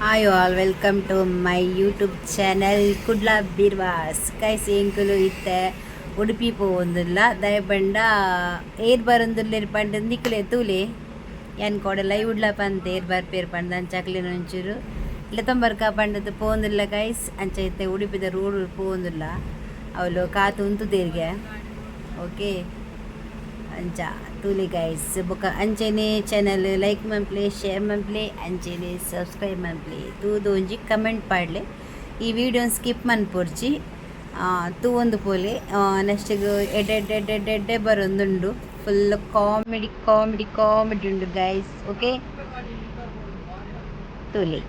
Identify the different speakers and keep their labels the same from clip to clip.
Speaker 1: Hi all, welcome to my YouTube channel Kudla Birwas. Guys, ಎಂಕುಲು ಇತ್ತೆ ಉಡುಪಿ ಪೋವೊಂದುಲ್ಲ. ದಯಪಂಡ ಏರ್ ಬರೊಂದುಲ್ಲೆರ್ ಪಂಡ ನಿಕುಲೆ ತೂಲೆ. ಯಾನ್ ಕೋಡೆ ಲೈವ್ ಉಡ್ಲ ಪಂತೆ ಏರ್ ಬರ್ಪೇರ್ ಪಂಡ ಅಂಚ ಅಕ್ಲೆನ ಒಂಚೂರು ಲೆತೊಂಬರ್ಕ ಪಂಡದು ಪೋವೊಂದುಲ್ಲ ಗೈಸ್. ಅಂಚ ಇತ್ತೆ ಉಡುಪಿದ ರೋಡ್ ಪೋವೊಂದುಲ್ಲ. ಅವ್ಲು ಕಾತು ಉಂತುದೆರ್ಗೆ. ಓಕೆ, ಅಂಚ ತೂಲೆ ಗೈಸ್. ಬೊಕ ಅಂಚೆನೆ ಚಾನಲ್ ಲೈಕ್ ಮನ್ಪುಲೆ, ಶೇರ್ ಮನ್ಪುಲೆ, ಅಂಚೆನೆ ಸಬ್ಸ್ಕ್ರೈಬ್ ಮನ್ಪುಲೆ. ತೂದು ಒಂಜಿ ಕಮೆಂಟ್ ಪಾಡ್ಲೆ. ಈ ವಿಡಿಯೋನ್ ಸ್ಕಿಪ್ ಮನ್ಪೊರ್ಚಿ, ತೂವೊಂದು ಪೋಲೆ. ನೆಕ್ಸ್ಟಿಗ್ ಎಡ್ಡೆ ಎಡ್ಡೆ ಎಡ್ಡೆ ಎಡ್ಡೆ ಎಡ್ಡೆ ಬರೊಂದುಂಡು. ಫುಲ್ ಕಾಮಿಡಿ ಕಾಮಿಡಿ ಕಾಮಿಡಿ ಉಂಡು ಗೈಸ್. ಓಕೆ, ತೂಲೆ.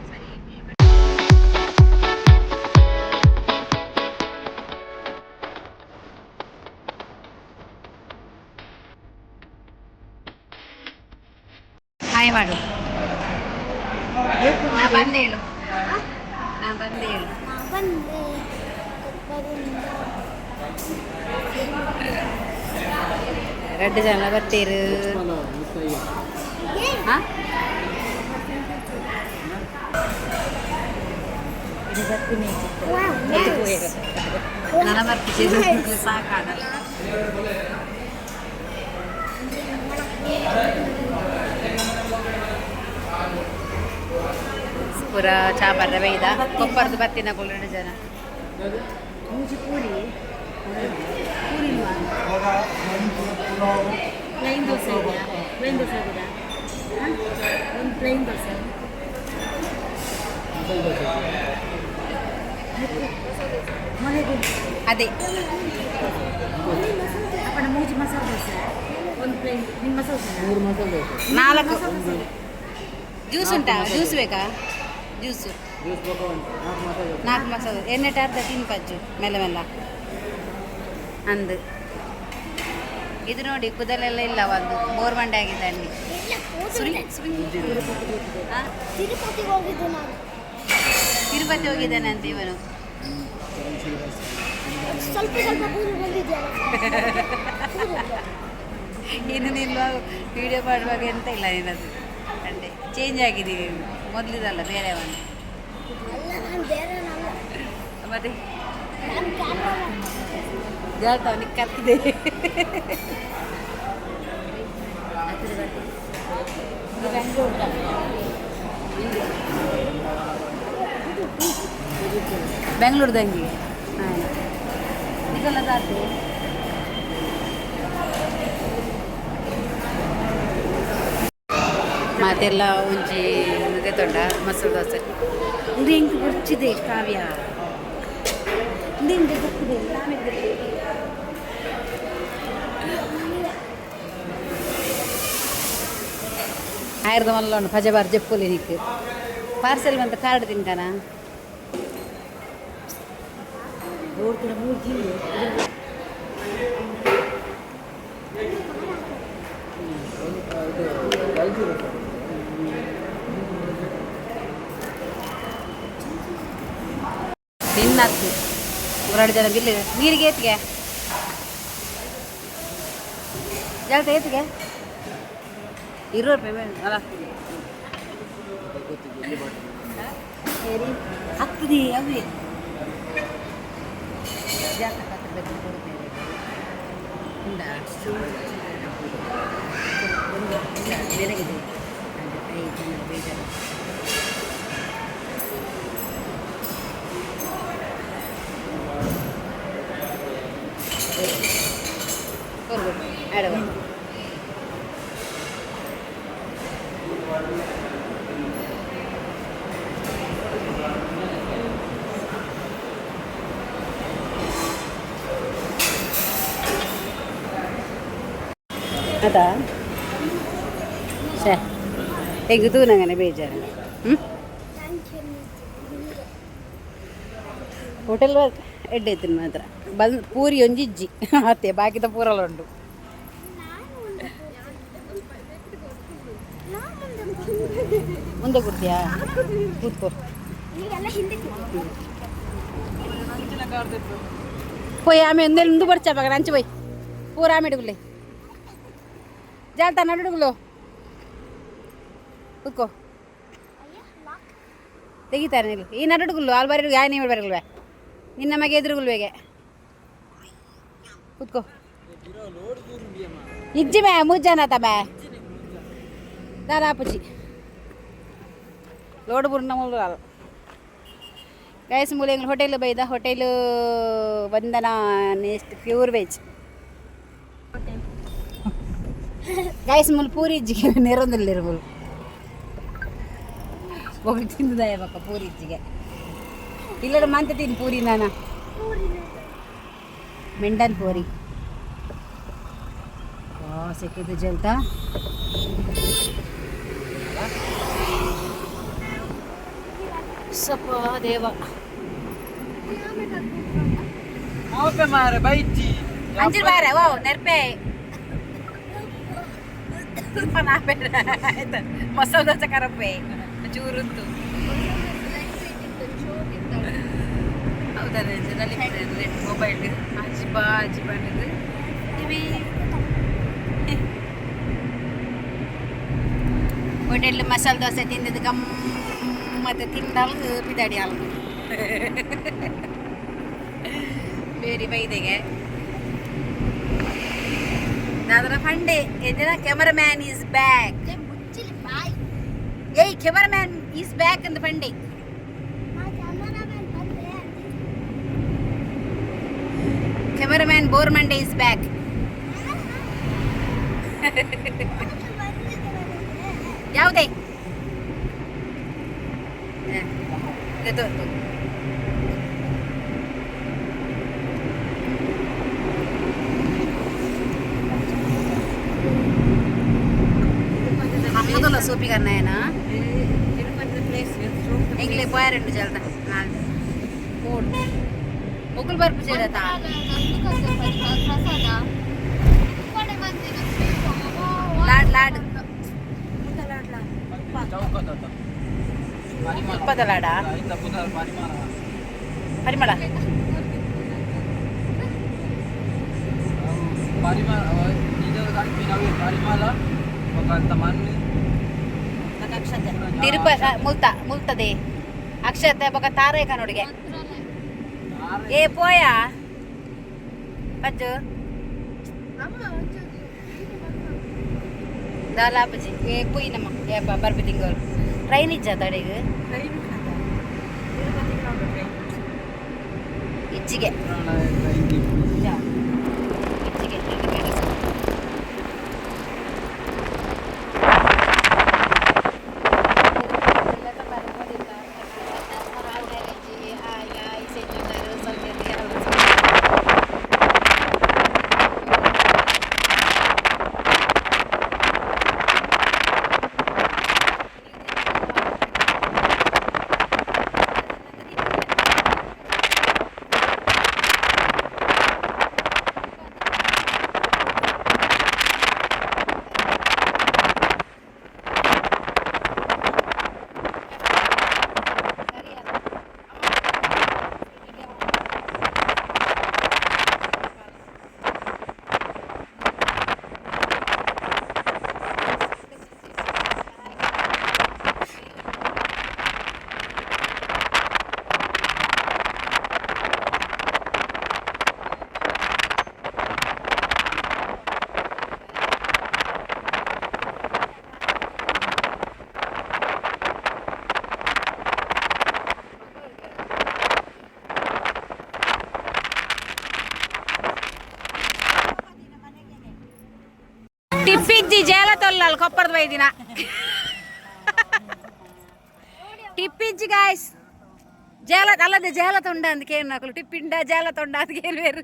Speaker 1: ಹಾಯ್ ಮಾಡು. ನಾ ಬಂದೆ ಹೇಳು, ನಾ ಬಂದೆ ಹೇಳು.
Speaker 2: ಬಂದೆ ಕೊಪ್ಪದಿಂದ.
Speaker 1: ರಡ್ಡು ಜನ ಬರ್ತೀರು. ಹಾ, ನನ್ನ ಬರ್ತಿದ್ದೆ ಸಾಕಾಗಲ್ಲ. ಪೂರ ಚಾ ಬರ್ದ ಬೈದ ಕೊಪ್ಪರ್ದು ಬತ್ತಿನ ಎರಡು ಜನ.
Speaker 3: ಮೂಜಿ ಪೂರಿ, ಪೂರಿ ಇಲ್ವಾ? ಪ್ಲೈನ್ ದೋಸೆ ಇದೆಯಾ? ಪ್ಲೈನ್ ದೋಸೆ ಆಗೋದಾ? ಒಂದು ಪ್ಲೈನ್ ದೋಸೆ. ಮನೆಗೆ.
Speaker 1: ಅದೇ.
Speaker 3: ಅಪ್ಪಣ ಮೂಜಿ ಮಸಾಲೆ ದೋಸೆ, ಒಂದು ಪ್ಲೈನ್. ನಿಮ್ಮ ಮಸಾಲೆ ದೋಸೆ.
Speaker 1: ನಾಲ್ಕು ಜ್ಯೂಸ್ ಉಂಟಾ? ಜ್ಯೂಸ್ ಬೇಕಾ? ಜ್ಯೂಸು ನಾಲ್ಕು ಮಸಾಲೆ. ಎಣ್ಣೆ ಅರ್ಧ ತಿನ್ಪಜ್ಜು ಮೆಲ್ಲ ಮೆಲ್ಲ ಅಂದು. ಇದು ನೋಡಿ, ಕುದಲೆಲ್ಲ ಇಲ್ಲ, ಒಂದು ಬೋರ್ ಮಂಡೆ ಆಗಿದೆ ಅಲ್ಲಿ.
Speaker 2: ಇಲ್ಲ.
Speaker 1: ಸುರಿ ಸುರಿ. ಹಾ?
Speaker 2: ತಿರುಪತಿಗೆ ಹೋಗಿದ್ದು ನಾನು.
Speaker 1: ತಿರುಪತಿ ಹೋಗಿದ್ದಾನೆ ಅಂತ ಇವನು.
Speaker 2: ಸ್ವಲ್ಪ ಸ್ವಲ್ಪ ಕೂದಲು ಬಂದಿದೆಯಲ್ಲ ಕೂದಲು.
Speaker 1: ಇನ್ನು ನಿಲ್ಲುವಾಗ ವಿಡಿಯೋ ಮಾಡುವಾಗ ಎಂತ ಇಲ್ಲ ನಿನ್ನದು. ಅಂತೆ ಚೇಂಜ್ ಆಗಿದ್ದೀವಿ ನೀನು. ಮೊದಲಿದಲ್ಲ, ಬೇರೆ ಅವನು.
Speaker 2: ಅಲ್ಲ, ನಾನು ಬೇರೆ ಅಲ್ಲ.
Speaker 1: ಮತ್ತೆ?
Speaker 2: ನಾನು ಕ್ಯಾಮ್ರಾ.
Speaker 1: ಜಾತ ಅವನಿಗೆ ಕತ್ತಿದೆ. ಬೆಂಗಳೂರ್ದಂಗೆ. ಹಾಂ, ಇದೆಲ್ಲ ದಾತು. ಮಾತೆಲ್ಲ ಒಂಜಿ ತೊಂಡ ಮಸಾಲೆ ದೋಸೆ. ಇದು ಎಂಕ್ ಬೊರ್ಚಿದೆ ಕಾವ್ಯ. ಇದು ಎಂಕ್ ಗೊತ್ತಿದೆ. ಆಯ್ರದ ಮಲ್ಲ ಉಂಡು ಪಜೆ ಬಾರ್ ಜಪ್ಪುಲಿ. ನಿಕ್ ಪಾರ್ಸೆಲ್ ಬಂತ ಕಾರ್ಡ್ ತಿಂಕನ.
Speaker 3: ರೋಡ್ ಮೂಜಿ.
Speaker 1: ನಿನ್ನತ್ತು ಎರಡು ಜನ ಬಿಲ್ ನೀರಿಗೆ ಏತ್ಗೆ ಜಾಗ್ರತೆ ಏತ್ಗೆ ಇರೋರು ಪೇಮೆಂಟ್ ಅಲ್ಲ. ಹತ್ತದಿ ಅವೇ ಜಾಗ್ರತೆ ಪತ್ರ ಕೊಡ್ತೇವೆ. ಉಂಡಾ? ಬೆಳಗಿದೆ ಐದು ಜನ ಬೇಜಾರು. ಕೊರ್ಬೇಕು ಆಡವ. ಅದಾ ಶೇ ಹೇಗೆ ತೂನಂಗನೆ ಬೇಜಾರು. ಹ್ಞೂ.
Speaker 2: Thank you.
Speaker 1: Hotel ಎಡ್ಡೆ ಐತಿನ ಮಾತ್ರ. ಬಂದು ಪೂರಿ ಒಂಜಿ ಇಜ್ಜಿ ಅತ್ತೆ, ಬಾಕಿದ ಪೂರಲ ಉಂಟು.
Speaker 2: ನಾನು ಮುಂದೆ ನಾನು ಮುಂದೆ.
Speaker 1: ಮುಂದೆ ಕೂರ್ತಿಯಾ? ಕೂತ್ಕೋ.
Speaker 2: ನೀವೆಲ್ಲ ಹಿಂದೆ ಕೂತ್ಕೊ.
Speaker 1: ಪೋಯ್ ಆಮೆ ಒಂದೇ ಮುಂದೆ ಬರ್ಚಾ ಮಗನ. ಅಂಚೆ ಪೋಯ್ ಪೂರ ಆಮೆ ಇಡುಗುಲೆ ಜಾಲ್ತಾ ನಡುಗುಲು. ಕೂತ್ಕೋ.
Speaker 2: ಅಯ್ಯ, ಲಾಕ್.
Speaker 1: ತೆಗಿತಾರೆ ನೀರು. ಈ ನಡುಗುಲ್ಲು ಅಲ್ಲಿ ಬರೀ ಯಾ ನೀವು ಬರಲ್ವೇ ನಿನ್ನ ಮಗೆ ಎದುರುಗುಲ್ವೆಗೆ ಕೂತ್ಕೋ. ಇಜ್ಜಿ ಮೇ ಮೂಜನ ತಮೆ ದಾದಾಪುಜಿ ಲೋಡ್ ಬುರ್ನ ಮುಲ್ಲು. ಗೈಸ್, ಮೂಲೆ ಹೋಟೆಲ್ ಬೈದ. Hotel Vandana nest pure veg. Guys, ಮುಲ್ ಪೂರಿ ಇಜ್ಜಿಗೆ ನೆರೊಂದಿಲ್ಲ ಮುಲ್ ಒಗಲು ತಿಂದದಾಯ ಬಕ್ಕ ಪೂರಿ ಇಜ್ಜಿಗೆ ಇಲ್ಲಡ ಮಂತ ತಿನ್ ಪೂರಿ ನಾನ ಮೆಂಡನ್ ಪೂರಿ ಸಿಕ್ಕಿದ್ದು ಜಲ್ತಾ. ಸಪ್ಪ ದೇವ.
Speaker 4: ಓಪೆ ಮಾರೆ ಬೈಜಿ.
Speaker 1: ಅಂಜಿಲ್ ಬಾರೆ ಓ ನೆರ್ಪೆ ಆಯ್ತು. ಮಸಾಲೆ ದೋಸೆ ಕರಪೆ ಚೂರುಂತು. ಹೌದಾ? ಮೊಬೈಲ್ ಅಜ್ಜಿ ಬಾ ಅಜ್ಜಿ ಬಂದಿದ್ದು ಟಿವಿ. ಹೋಟೆಲ್ ಮಸಾಲೆ ದೋಸೆ ತಿಂದಿದ್ದು ಗಮ್ಮತ್ತು. ತಿಂದಾಲ್ ಪಿದಾಡಿ ಹಾಲು ಬೇರೆ ಬೈದೆಗೆ ದಾದರ ಫಂಡೆ ಎಂದಿನ. Cameraman is back.
Speaker 2: ಮುಚ್ಚಿಲಿ ಬಾಯ್.
Speaker 1: ಏಯ್, ಕ್ಯಾಮರಾಮ್ಯಾನ್ is back ಅಂದ ಫಂಡೆ.
Speaker 2: ಆ ಕ್ಯಾಮರಾಮನ್ ಬಂದೆ.
Speaker 1: ಕ್ಯಾಮರಾಮ್ಯಾನ್ ಬೋರ್ ಮಂಡೆ is back. ಯಾವುದೇ ಇದು ಇದು. ಮೊದಲ ಸೂಪಿಗನ್ನ
Speaker 3: ತಿರುಪತಿ ಪ್ಲೇಸ್.
Speaker 1: ಎಂಗ್ಲೆ ಬಾಯ್ ಜಲ್ದ ನಾಲ್ದು ಮೂಡು ಮುಗುಲ್ ಬರ್ಪು చేరతా.
Speaker 2: ಪ್ರಸಾದ.
Speaker 1: ಲಾಡ್ ಲಾಡ್.
Speaker 4: ಚೌಕದ.
Speaker 1: ತುಪ್ಪದ ಲಾಡ.
Speaker 4: ಐತ ಪುದರ್ ಪರಿಮಳ.
Speaker 1: ಪರಿಮಳ.
Speaker 4: ಪರಿಮಳ ನಿಜದ ಕಾಣ್ಪಿನವೇ ಪರಿಮಳ ಬೊಕ ಮಣ್ಣು.
Speaker 1: ತಿರುಪ ಮುಲ್ತ ಮುಲ್ತದೆ ಅಕ್ಷತೆ ಬೊಕ ತಾರೆ ಕನೋಡಿಗೆ. ಏ ಪೋಯ ಪಜ್ಜು ದಾಲಾಪಜಿ. ಏ ಪುಯ್ ನಮ್ಮ ಏಪ ಬರ್ಪಿ ತಿಂಗಳು ಟ್ರೈನ್ ಇಜ್ಜ ತಡೆಗ್.
Speaker 3: ಟ್ರೈನ್ ತಿರುಪತಿಗೆ ನೋಡು ಟ್ರೈನ್.
Speaker 1: ಇಜ್ಜಿಗೆ. ಇಜ್ಜಿಗೆ. ಟಿಪ್ಪಿಜ್ಜಿ ಜೇಲ ತೊಲ್ಲಲ್ ಕೊಪ್ಪರದ ಬೈದಿನ ಟಿಪ್ಪಿಜ್ಜಿ ಗಾಯ್ಸ್. ಜೇಲ ಅಲ್ಲದೆ ಜೇಲ ತೊಂಡ ಅಂದಕ್ಕೆ ಏನು ನಾಕಲು ಟಿಪ್ಪಿಂಡ ಜೇಲ ತೊಂಡ ಅದಕ್ಕೆ ಬೇರು.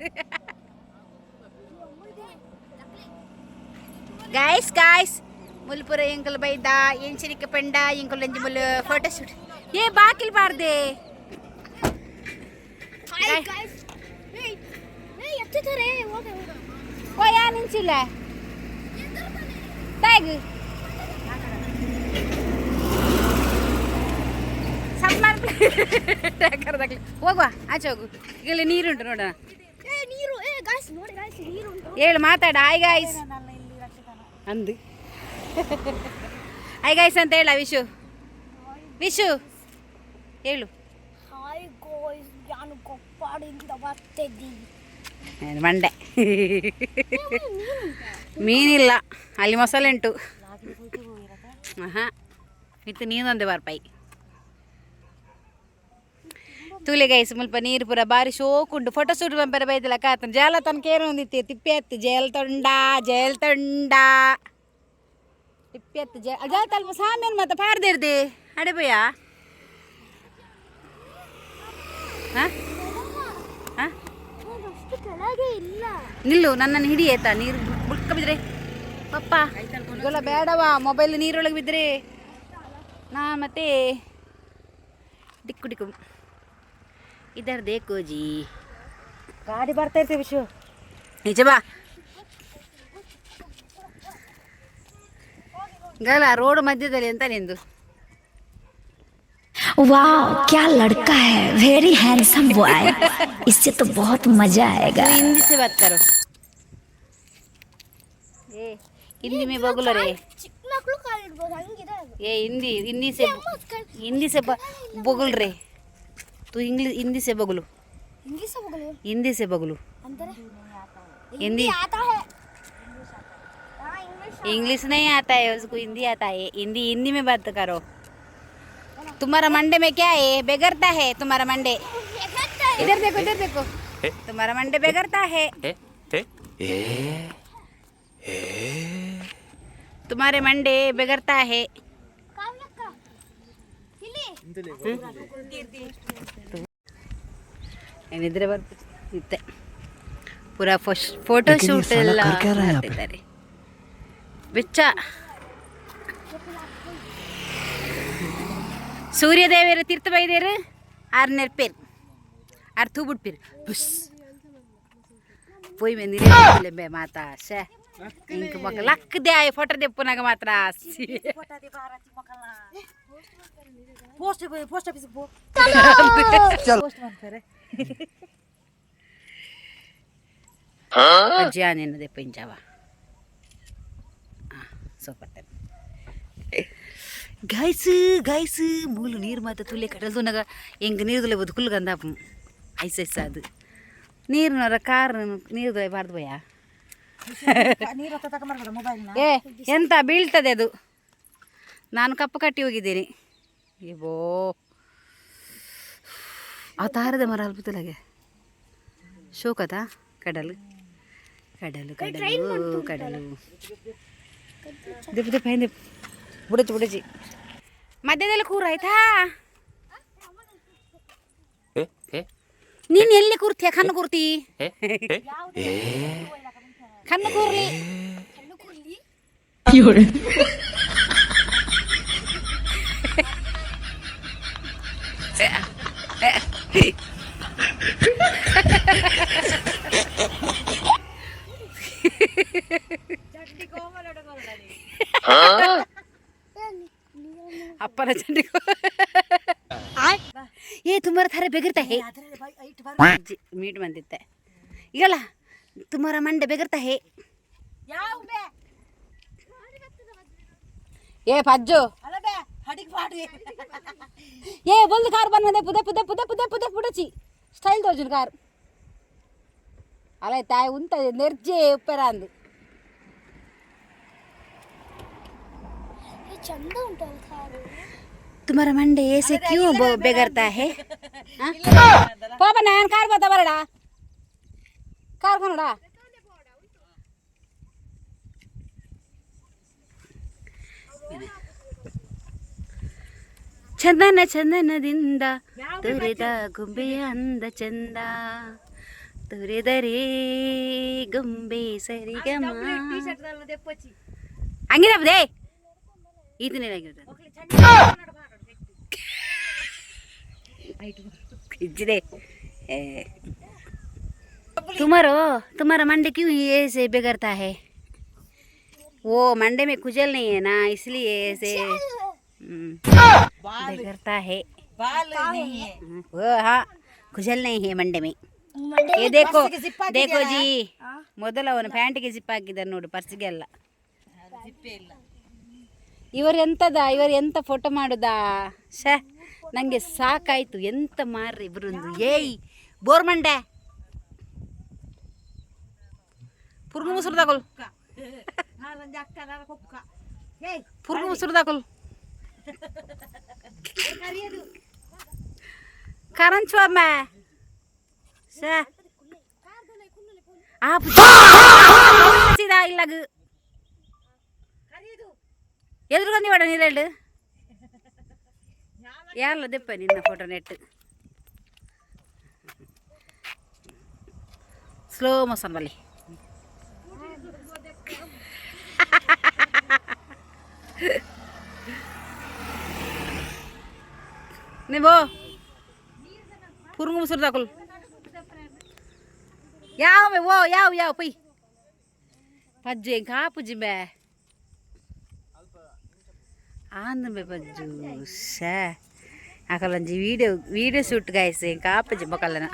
Speaker 1: ಗಾಯ್ಸ್ ಗಾಯ್ಸ್, ಮುಲ್ಪುರ ಎಂಕಲ್ ಬೈದ ಎಂಚಿನಿಕ್ಕ ಪೆಂಡ ಎಂಕುಲ್ ಎಂಜಿ ಮುಲ್ ಫೋಟೋ ಶೂಟ್. ಏ ಬಾಕಿಲ್ ಬಾರ್ದೆ.
Speaker 2: ಹಾಯ್ ಗಾಯ್ಸ್, ಏಯ್ ಏಯ್ ಎತ್ತುತ್ತಾರೆ ಹೋಗ ಹೋಗ.
Speaker 1: ಓ ಯಾ ನಿಂಚಿಲ್ಲ ತಾಗ್ ಸಮ್ಮರ್ ಟ್ಯಾಂಕರ್ದಾಗ್ಲಿ ಹೋಗುವ ಆಚೆ ಹೋಗು. ಇಲ್ಲಿ ನೀರುಂಟು ನೋಡೋಣ.
Speaker 2: ಏ ನೀರು, ಏ ಗಾಯ್ಸ್ ನೋಡಿ ಗಾಯ್ಸ್, ನೀರು ಉಂಟು.
Speaker 1: ಹೇಳು, ಮಾತಾಡ. ಹಾಯ್ ಗಾಯ್ಸ್ ಅಂದು, ಹಾಯ್ ಗಾಯ್ಸ್ ಅಂತ ಹೇಳ. ವಿಶು ವಿಶು ಹೇಳು.
Speaker 2: ಹಾಯ್ ಗಾಯ್ಸ್, ನಾನು ಕೊಪ್ಪಾಡಿಂದ ಬರ್ತಿದ್ದೀನಿ.
Speaker 1: ಮಂಡೆ ಮೀನಿಲ್ಲ ಅಲ್ಲಿ, ಮೊಸಳೆ ಉಂಟು. ಹಾಂ, ಇತ್ತು ನೀನೊಂದೇ ಬಾರ್ಪಾಯಿ ತೂಲೆ ಗೈಸ್, ಮುಲ್ಪ ನೀರು ಪೂರ ಬಾರಿ ಶೋಕುಂಡು. ಫೋಟೋ ಶೂಟ್ ಬಂಪರ ಬೈದಿಲ್ಲ ಕಾತನ ಜಾಲ ತನಕ ಏನು ಒಂದಿತ್ತಿ ತಿಪ್ಪೆ ಹತ್ತು ಜೇಲ್ ತೊಂಡ, ಜೇಲ್ ತೊಂಡ ತಿಪ್ಪೆ ಹತ್ತು ಜೇ ಜಾಲ ತಲ್ಪ ಸಾಮೇನು ಮತ್ತೆ ಪಾರ್ದಿರ್ದಿ ಅಡೆ ಬಯ್ಯ. ಹಾಂ ಹಾಂ.
Speaker 2: ಅಷ್ಟು ಕೆಳಗೆ ಇಲ್ಲ.
Speaker 1: ನಿಲ್ಲು, ನನ್ನನ್ನು ಹಿಡಿ ಆಯ್ತಾ? ನೀರು ಬುಳ್ಕ ಬಿದ್ರೆ ಪಪ್ಪ ಗೊಲ್ಲ ಬೇಡವಾ. ಮೊಬೈಲ್ ನೀರೊಳಗೆ ಬಿದ್ದರೆ ನಾ ಮತ್ತೆ ಡಿಕ್ಕು ಡಿಕ್ಕು. ಇದರ್ ದೇಖೋ ಜಿ.
Speaker 3: ಗಾಡಿ ಬರ್ತಾ ಇರ್ತೀವಿ ವಿಶು.
Speaker 1: ನಿಜ ಬಾ ಗಲ ರೋಡ್ ಮಧ್ಯದಲ್ಲಿ ಅಂತ ನಿಂದು.
Speaker 5: वाह, क्या लड़का है! वेरी हैंडसम बॉय, इससे तो बहुत मजा आएगा।
Speaker 1: तू हिंदी से बात करो, ए हिंदी में बोलो रे.
Speaker 2: ಚಿಕ್ಕ ಮಕ್ಕಳು ಕಾಲಿಡ್ಬೋದು ಹಂಗಿದೆ ಅದು.
Speaker 1: ए हिंदी, हिंदी से, हिंदी से बोगल रे. तू इंग्लिश, हिंदी से बोगलू.
Speaker 2: ಇಂಗ್ಲೀಷ್ ಹೋಗಲು.
Speaker 1: हिंदी से बोगलू.
Speaker 2: ಅಂದರೆ?
Speaker 1: हिंदी.
Speaker 2: ಆತಾ ಹೇ. ಹಾ, ಇಂಗ್ಲೀಷ್.
Speaker 1: इंग्लिश नहीं आता है उसको, हिंदी आता है. हिंदी, हिंदी में बात करो. तुम्हारा मंडे में क्या है? बेगरता है तुम्हारा मंडे. इधर देखो, इधर देखो, तुम्हारा मंडे बेगरता है. तुम्हारे मंडे बेगरता है.
Speaker 2: ಕಾವ್ಯಕ್ಕ, ಇಲ್ಲಿ.
Speaker 1: ಏನಿದ್ರೆ ಬರ್ತಿತ್ತೆ. ಪೂರಾ ಫಸ್ಟ್ ಫೋಟೋ ಶೂಟ್ ಎಲ್ಲ ಮಾಡ್ತಿದ್ದಾರೆ. ಬೆಚ್ಚ ಸೂರ್ಯದೇವರು ತೀರ್ಥ ಬೈದೇರು ಆರು ನೆರ್ಪೇರು ಆರು ತೂ ಬಿಡ್ಪೀರು ಬುಸ್ ಪೋಯ್ ನೀರೇ ಮಾತಾ. ಶೇ ಇಂಕ ಮೊಕ್ಕ ಲಕ್ಕದೆ ಆಯ್ ಫೋಟೋ ದೆಪ್ಪುನಾಗ ಮಾತ್ರ.
Speaker 3: ಪೋಸ್ಟ್ ಪೋಸ್ಟ್ ಆಫೀಸ್ ಪೋಸ್ಟ್ ಮಾಡ್ತಾರೆ.
Speaker 1: ಅಜ್ಜಿ ನಿನ್ನ ದೆಪ್ಪ ಇಂಜಾವ. Super guys. ಗಾಯ್ಸ್, ಮೂಲು ನೀರು ಮಾತ್ರ ತುಲೆ ಕಡಲ್ ತೂನಗ ಎಂಗ್ ನೀರು ತುಲೆ ಬದು ಕುಲ್ಲು ಗಂದಾಪು ಐಸ್ ಐಸ್ ಅದು. ನೀರು ಕಾರ್ ನೀರು ಬಾರ್ದು ಭಯ.
Speaker 3: ನೀರು ಹತ್ತ ತಗೊಂಬರ್ಬೇಡ ಮೊಬೈಲ್ನ.
Speaker 1: ಏ ಎಂತ ಬೀಳ್ತದೆ ಅದು. ನಾನು ಕಪ್ಪು ಕಟ್ಟಿ ಹೋಗಿದ್ದೀನಿ. ಇವೋ ಆ ತಾರದ ಮರ ಅಲ್ಪುತ್ತಲಾಗೆ ಶೋಕದ ಕಡಲು ಕಡಲು ಕಡಲು ಕಡಲು ದೆಪ್ಪು ದೆಪ್ಪ ಹಿಂದೆ ಬುಡಚಿ ಬುಡಚಿ ಮಧ್ಯದಲ್ಲಿ ಕೂರು ಆಯ್ತಾ? ನೀನು ಎಲ್ಲಿ ಕೂರ್ತೀಯ? ಕಣ್ಣು ಕೂರ್ತಿ, ಕಣ್ಣು ಕೂರ್ಲಿ. ಅಪ್ಪನ ಚಂಡಿ. ಏ ತುಮಾರ ಥರ ಬೆಗರ್ತಾ ಹೇ ಮೀಟ್ ಬಂದಿತ್ತೆ ಈಗಲ್ಲ. ತುಮಾರ ಮಂಡೆ ಬೆಗರ್ತಾ ಹೇ. ಏ ಪಜ್ಜು. ಏ ಬೊಲ್ದು ಕಾರ್ ಬಂದ ಪುದೆ ಪುದೆ ಪುದೆ ಪುದೆ ಪುದೆ ಪುಡಚಿ ಸ್ಟೈಲ್ ತೋಜುನ ಕಾರ್ ಅಲ್ಲ ತಾಯಿ ಉಂತ ನೆರ್ಜೆ ಉಪ್ಪೆರ ಅಂದು.
Speaker 2: ಏ, ಚಂದ ಉಂಟಲ್ಲ ಕಾರು?
Speaker 1: तुम्हारा मंडे ऐसे क्यों बेगरता है? हाँ? ಪಾಪ ನಾನು ಕಾರ್ ಬರ್ತಾ ಬರಡ ಕಾರ್ ಕನ್ನಡ. ಚಂದನ ಚಂದನದಿಂದ ತುರಿದ ಗೊಂಬೆಯ ಅಂದ ಚಂದ ತುರಿದರೆ ಗೊಂಬೆ ಸರಿಗಮ ಹಂಗಿರಬದೇ ಈತನೇ. ಇಜ್ಜಿದೆ. तुम्हारो तुम्हारा मंडे क्यों ये ऐसे बिगड़ता है? वो मंडे में खुजल नहीं है ना, इसलिए ऐसे बिगड़ता है. वो हाँ, खुजल नहीं है मंडे में. ये देखो, देखो जी. ಮೊದಲು ಅವನು ಪ್ಯಾಂಟಿಗೆ ಜಿಪ್ ಹಾಕಿದ್ದಾನೆ ನೋಡು, ಪರ್ಸಿಗೆ ಅಲ್ಲ. ಇವರು ಎಂತದ? ಇವರು ಎಂತ ಫೋಟೋ ಮಾಡುದಾ? ಶೇ ನನಗೆ ಸಾಕಾಯಿತು. ಎಂತ ಮಾರ್ರಿ ಇಬ್ಬರೊಂದು. ಏಯ್ ಬೋರ್ಮಂಡೆ ಪುರ್ಗು ಮುಸುರ್ದಾಗಲ್, ಪುರ್ಗು ಮುಸುರ್ದಾಗಲ್. ಕರಂಚುವಮ್ಮ ಸೇ ಆ ಸೀದಾ ಇಲ್ಲಾಗ ಎದುರುಗೊಂದಿ ಬೇಡ ನೀರೆಲ್ಡು ಯಾರಲ್ಲ ದೆಪ್ಪ ನಿನ್ನ ಫೋಟೋ ನೆಟ್. ಸ್ಲೋ ಮೋಷನ್ ಬಲ್ಲಿ. ನೀವು ಪುರುಂಗು ಮುಸುರು ಯಾವ ಓ ಯಾವ ಯಾವ ಪೈ ಪಜ್ಜು ಎಂಕ ಆಪುಜಿ ಬೇ ಆಂದ ಬೇ ಪಜ್ಜು ಶೇ ಅಕಲಂಜಿ ವೀಡಿಯೋ ವೀಡಿಯೋ ಶೂಟ್ ಗಾಯ್ಸ್ ಎಂಕ ಆಪುಜಿ ಮೊಕಲ್ಲನ.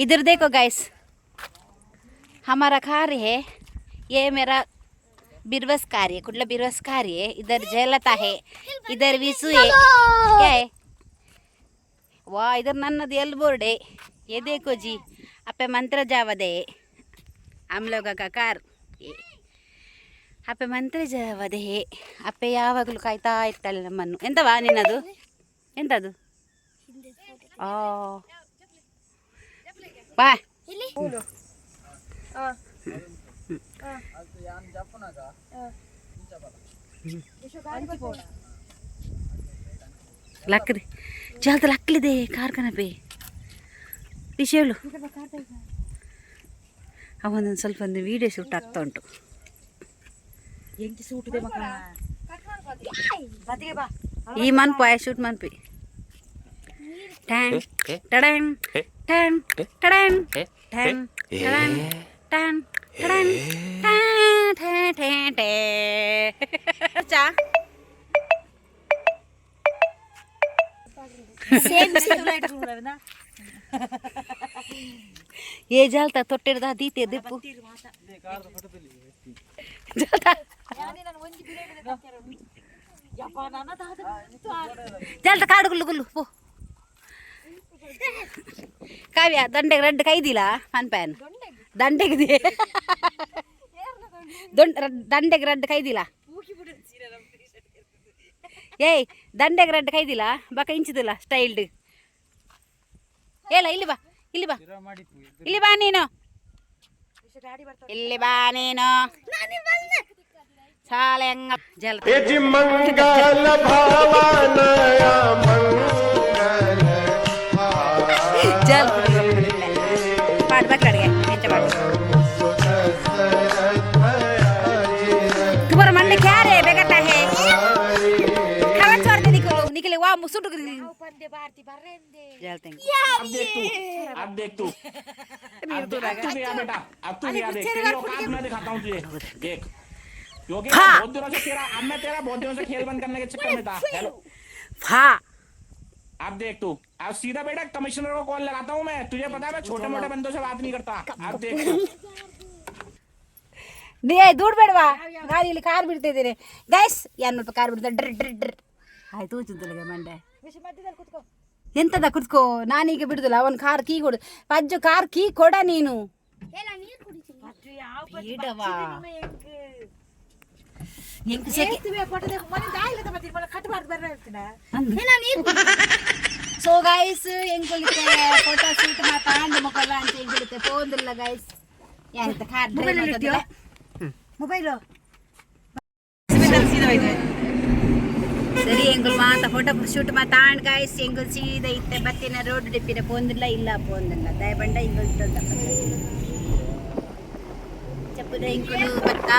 Speaker 1: इधर देखो गाइस, हमारा कार्य है ये, मेरा बिरवस कार्य, कुडला बिरवस कार्य है। इधर जयलता है, इधर विसु है, क्या है वाह। इधर नन्नद एल बोर्ड है। ये देखो जी, अपे मंत्र जावदे हम लोग का कार। ये ಅಪ್ಪೆ ಮಂತ್ರ ಜಾವದೆ. ಅಪ್ಪೆ ಯಾವಾಗಲೂ ಕಾಯ್ತಾ ಇರ್ತಾಳೆ ನಮ್ಮನ್ನು. ಎಂತವಾ ನಿನ್ನದು? ಎಂತದು? ಆ ಬಾ. ಲಕ್ರಿ ಜಾಲ್ದ ಲಕ್ಲಿದೆ ಕಾರ್ ಕನಪೆ ವಿಷಯಳು. ಅವನೊಂದು ಸ್ವಲ್ಪ ಒಂದು ವೀಡಿಯೋ ಶೂಟ್ ಆಗ್ತಾ ಉಂಟು. ಈ ಮನ್ಪು ಆಯ್ ಶೂಟ್ ಮನ್ಪಿ. ಟ್ಯಾಂಗ್ ಟಡಂಗ್ ಟ್ಯಾಂಗ್ ಟಡಂಗ್ ಟ್ಯಾಂಗ್ ಟಡಂಗ್ ಟ್ಯಾಂಗ್ ಟಡಂಗ್ ಟ್ಯಾಂಗ್ ಟೇ ಟೇ ಟೇ ಚಾ. ಏ ಜಾಲ್ತ ತೊಟ್ಟಿಡ್ದ ದೀತೆ ದಿಪ್ಪು ಜಾಲ್ತ ಜಾಲ್ತ ಕಾಡು ಗುಲ್ಲು ಗುಲ್ಲು ಪೋ. ಕಾವ್ಯ ದಂಡೆಗೆ ರೆಡ್ ಕೈದಿಲ್ಲ ಅನ್ಪ್ಯಾನ್ ದಂಡೆಗೆ ದೊಂಡ ದಂಡೆಗೆ ರೆಡ್ ಕೈದಿಲ್ಲ. ಏಯ್ ದಂಡೆಗೆ ರೆಡ್ ಕೈದಿಲ್ಲ ಬಕ ಇಂಚಿದಿಲ್ಲ ಸ್ಟೈಲ್ಡ್. ಏಲ ಇಲ್ಲಿ ಬಾ, ಇಲ್ಲಿ ಬಾ, ಇಲ್ಲಿ ಬಾ ನೀನು, ಇಲ್ಲಿ ಬಾ ನೀನು. ಸಾಲೆ ಹಂಗ ಜಲ
Speaker 6: ಮಂಗಲ ಭಾವನಯ ಮಂಗಲ.
Speaker 1: ಜಲ ಪಾಡು ಬಕ್ಕಡಿಗೆ ಹೆಚ್ಚ ಪಾಡು. तुम्हारा मन में क्या रे बेगता है? खाना छोड़ दे, निकलो निकले वाह मुसुट चलते हैं।
Speaker 7: अब देख तू, अब देख तू, अब देख, अब तू गया बेटा, अब तू गया। देख, तेरी औकात मैं दिखाता हूँ तुझे, देख, क्योंकि मैं
Speaker 1: हाँ।
Speaker 7: बहुत दिनों से तेरा, अब मैं तेरा बहुत दिनों से खेल बंद करने के चक्कर में था। हेलो।
Speaker 1: फा।
Speaker 7: अब देख तू, अब सीधा बेटा कमिश्नर को कॉल लगाता हूँ मैं। तुझे पता है, मैं छोटे मोटे बंदों से बात नहीं करता। अब देख तू।
Speaker 1: ನೀ ದೂಡ್ ಬೇಡವಾ? ಕಾರ್ ಇಲ್ಲಿ ಕಾರ್ ಬಿಡ್ತಿದ್ದೀನಿ ಗೈಸ್. ಯಾರು ಕಾರ್ ಬಿಡ್ತಾರೆ? ಡ್ರ್ ಡ್ರ್ ಡ್ರ್ ಆಯ್ತು. ಚುಂತಲಗೆ ಮಂಡೆ ಎಂತದ ಕುತ್ಕೋ. ನಾನೀಗ ಬಿಡುದಿಲ್ಲ. ಅವನ್ ಕಾರ್ ಕೀ ಕೊಡು ಪಜ್ಜು, ಕಾರ್ ಕೀ ಕೊಡ ನೀನು. ಬೇಡವಾ? ಎಂಕ್ ಸೆಕೆ. ಸೊ ಗೈಸ್, ಎಂಕುಲಿತೆ ಫೋಟೋ ಶೂಟ್ ಮಾತಾಂಡು ಮೊಕಲ್ಲ ಅಂತ ಎಂಕುಲಿತೆ ಫೋನ್ದಿಲ್ಲ ಗೈಸ್. ಯಾರಿತ ಕಾರ್ ಡ್ರೈವ್?
Speaker 3: ಮೊಬೈಲ್.
Speaker 1: ಸರಿ, ಎಂಗುಲ್ ಮಾತ ಫೋಟೋ ಶೂಟ್ ಮಾತಾಂಡ್ ಗಾಯ್ಸ್. ಎಂಗುಲ್ ಸೀದಾ ಇತ್ತೆ ಬತ್ತಿನ ರೋಡ್ ಡಿಪ್ಪಿನ ಪೋಂದಿಲ್ಲ ಇಲ್ಲ ಪೋಂದಿಲ್ಲ ದಯಬಂಡ ಇಂಗುಲ್ ಚಪ್ಪುದ ಇಂಕುಲು ಬತ್ತ.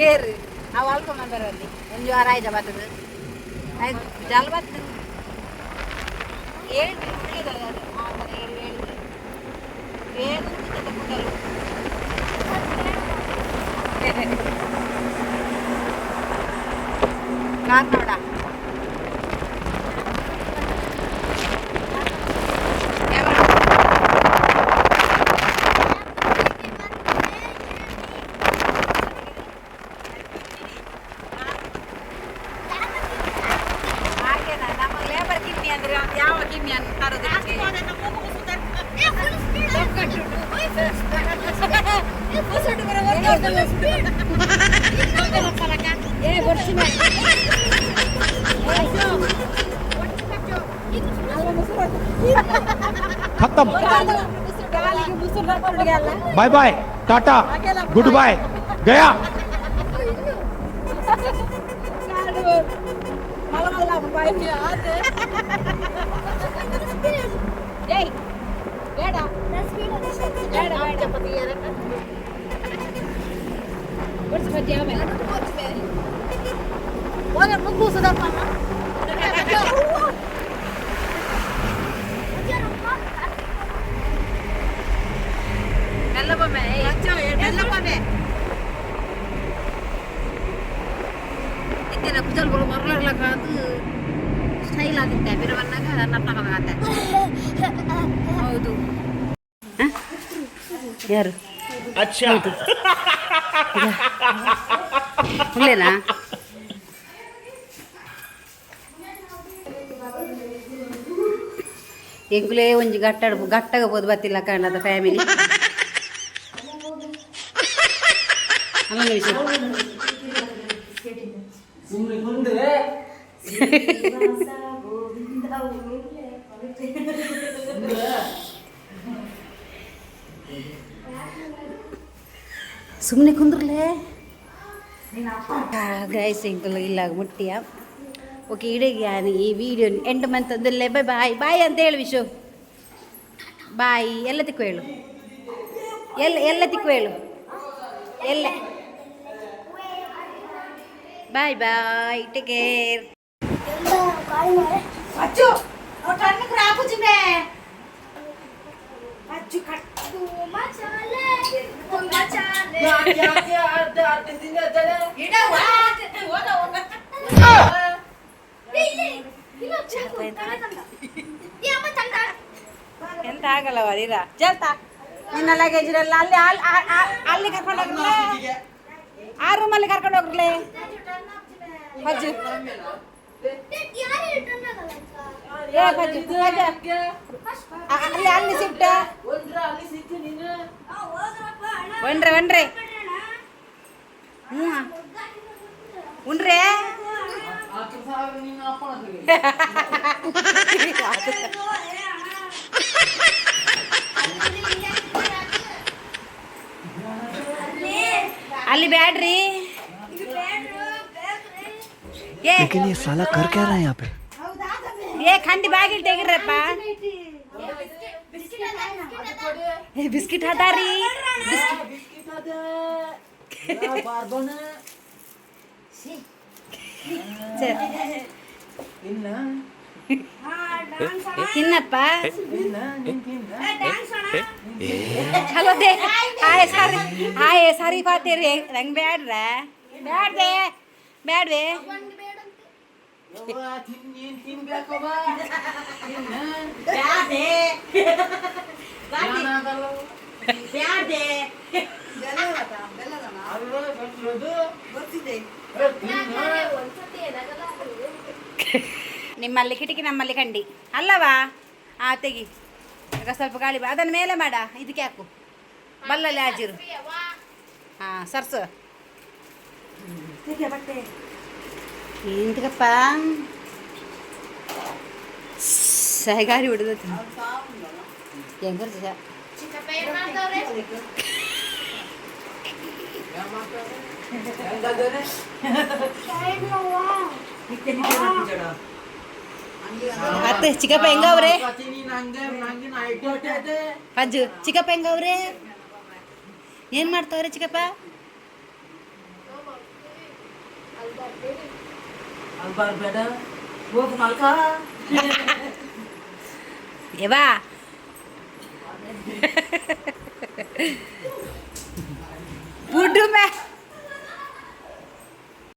Speaker 1: ಏರು ಅವು ಅಲ್ಕೊಂಬಂದರಲ್ಲಿ ಒಂದು ವಾರ ಆಯ್ತಾ ಬರ್ತದೆ. ಆಯ್ತು, ಜಲ್ ಬರ್ತದೆ. ಏಳು. ಕಾರ್ ನೋಡ. ಹಾಗೇನಾ? ನಮ್ಮ ಲೇಬರ್ ಕಿಮ್ಮಿ ಅಂದ್ರೆ ಅವ್ನು ಯಾವ ಕಿಮ್ಮಿ ಅಂತ ತರೋದು ನಿಮ್ಗೆ? ಏ ಬರ್ಸಿನ.
Speaker 6: खत्म. Bye bye, tata, good bye, गया.
Speaker 1: ಏಯ್ ಬೇಡ ಬೇಡ ಬೇಡ. ಬರ್ಸು ಬಜ್ಜಿ ಆಮೇಲೆ. ಮೆಲ್ಲಬೊಮ್ಮೆ. ಇತ್ತೇನ ಕುಜಲ್ ಬರೋ ಮರಳರ್ಲಕ್ಕ ಅದು ಸ್ಟೈಲ್ ಆಗುತ್ತೆ ಬಿರವನ್ನಾಗ ನಟ್ಟಕದಾಗತ್ತೆ. ಹೌದು. ಹ? ಯಾರು?
Speaker 7: अच्छा.
Speaker 1: ಉಳ್ಳೇನಾ? ಎಂಕುಲೇ ಒಂಜಿ ಗಟ್ಟ ಗಟ್ಟಗ ಬೋದು ಬತ್ತಿಲ್ಲ ಕಾಣದ ಫ್ಯಾಮಿಲಿ ಅಲ್ಲ ವಿಷಯ.
Speaker 4: ಸುಮ್ಮನೆ ಕುಂದ್ರೆ.
Speaker 1: ಸುಮ್ಮನೆ ಕುಂದ್ರಲೇ. ಗೈಸ್, ಎಂಕುಲು ಇಲ್ಲ ಮುಟ್ಟಿಯ. ಓಕೆ, ಇಡೀ ನಾನು ಈ ವಿಡಿಯೋ ಎಂಡ್ ಮಂತಂದಲ್ಲೇ. ಬಾಯ್ ಬಾಯ್ ಬಾಯ್ ಅಂತ ಹೇಳು ವಿಶು. ಬಾಯ್. ಎಲ್ಲ ತಿಕ್ಕು ಹೇಳು. ಎಲ್ಲ ಎಲ್ಲ ತಿಕ್ಕು ಹೇಳು ಎಲ್ಲ. Bye bye, take care.
Speaker 3: ಅಚ್ಚು ಕಣ್ಣು ರಾಪುಜಿಮೆ ಅಚ್ಚು.
Speaker 4: ಯಾಕೆ ಅರ್ಧ ಅರ್ಧ ತಿಂದ?
Speaker 3: ಇಡವಾ.
Speaker 1: ಎಂತ ಆಗಲ್ಲವ ನೀರ ಚಲ್ತಾ. ನಿನ್ನ ಲಗೇಜ್ ಎಲ್ಲ ಅಲ್ಲಿ ಅಲ್ಲಿ ಅಲ್ಲಿ ಕರ್ಕೊಂಡು ಹೋಗ್ರಲೇ. ಆ ರೂಮಲ್ಲಿ ಕರ್ಕೊಂಡು ಹೋಗ್ರಲೇ ಅಜ್ಜು. ಏ ಬಜ್ಜು ಬಜ್ಜು, ಅಲ್ಲಿ ಅಲ್ಲಿ ಶಿಫ್ಟ್.
Speaker 4: ಅಲ್ಲಿ ಸಿಕ್ಕು ನೀನು.
Speaker 1: ಒನ್ರೆ ಒನ್ರೆ. ಹ್ಞೂ ಉಣ್ರೆ.
Speaker 4: ಆ ಕೆಲಸ ನಿನ್ನ ಅಪ್ಪನ.
Speaker 1: ಅಲ್ಲಿ ಬ್ಯಾಡ್ರಿ ಏ.
Speaker 8: लेकिन ये साला कर क्या रहा है यहाँ पे?
Speaker 1: ಏ ಖಂಡಿ ಬಾಗಿಲು ತೆಗಿರಪ್ಪ. ಏ ಬಿಸ್ಕಿಟ್ ಹಾದಾರಿ.
Speaker 4: ಬಾರ್ಬನ.
Speaker 1: ಸರಿ.
Speaker 4: ತಿನ್ನ.
Speaker 1: ತಿನ್ನಪ್ಪ.
Speaker 4: ತಿನ್ನ ನೀನ್ ತಿನ್ನ.
Speaker 1: ಹಲೋ they ಆಯ್ ಸಾರಿ ಆಯ್ ಸಾರಿ ಪಾತೇರಿ. ನಂಗೆ ಬ್ಯಾಡ್ರ ಬ್ಯಾಡ್ದೆ ಬ್ಯಾಡ್ವೆ.
Speaker 4: ಯವ್ವ, ತಿನ್ ನೀನ್ ತಿನ್ಬೇಕವ್ವ, ತಿನ್ನ.
Speaker 3: ಬ್ಯಾಡೆ.
Speaker 4: ಏನಾಗಲ್ಲ.
Speaker 3: ಬ್ಯಾಡೆ.
Speaker 4: ಅಲ್ಲ, ಕಟ್ರೋದು. ಏ, ತಿನ್ನ.
Speaker 1: ನಿಮ್ಮಲ್ಲಿ ಕಿಟಕಿ, ನಮ್ಮಲ್ಲಿ ಕಂಡಿ ಅಲ್ಲವಾ? ಆ ತೆಗಿ. ಆಗ ಸ್ವಲ್ಪ ಗಾಳಿ ಬಾ. ಅದನ್ನು ಮೇಲೆ ಮಾಡ. ಇದಕ್ಕೆ ಹಾಕು. ಬಲ್ಲಲ್ಲಿ ಹಾಜಿರು. ಹಾಂ ಸರ್ಸು. ಎಂತಕಪ್ಪ ಸಹಗಾರಿ ಬಿಡುದು ಹೆಂಗ?
Speaker 4: ಹೆಂಗಾದರೆ?
Speaker 1: ಅತ್ತೆ ಚಿಕ್ಕಪ್ಪ ಹೆಂಗವ್ರೆ?
Speaker 4: ನೀನ್ ಹಂಗೆ ನಂಗೆ ನೈಟ್ ಹೊಟ್ಟೆ.
Speaker 1: ಅಜ್ಜು ಚಿಕ್ಕಪ್ಪ ಹೆಂಗವ್ರೆ? ಏನು ಮಾಡ್ತಾವ್ರೆ ಚಿಕ್ಕಪ್ಪ?
Speaker 4: ಅಲ್ಲಿ ಬರ್ಬೇಡ, ಹೋಗು ಮಲ್ಕ.
Speaker 1: ಯವಾ. ಬುಡ್ಡು.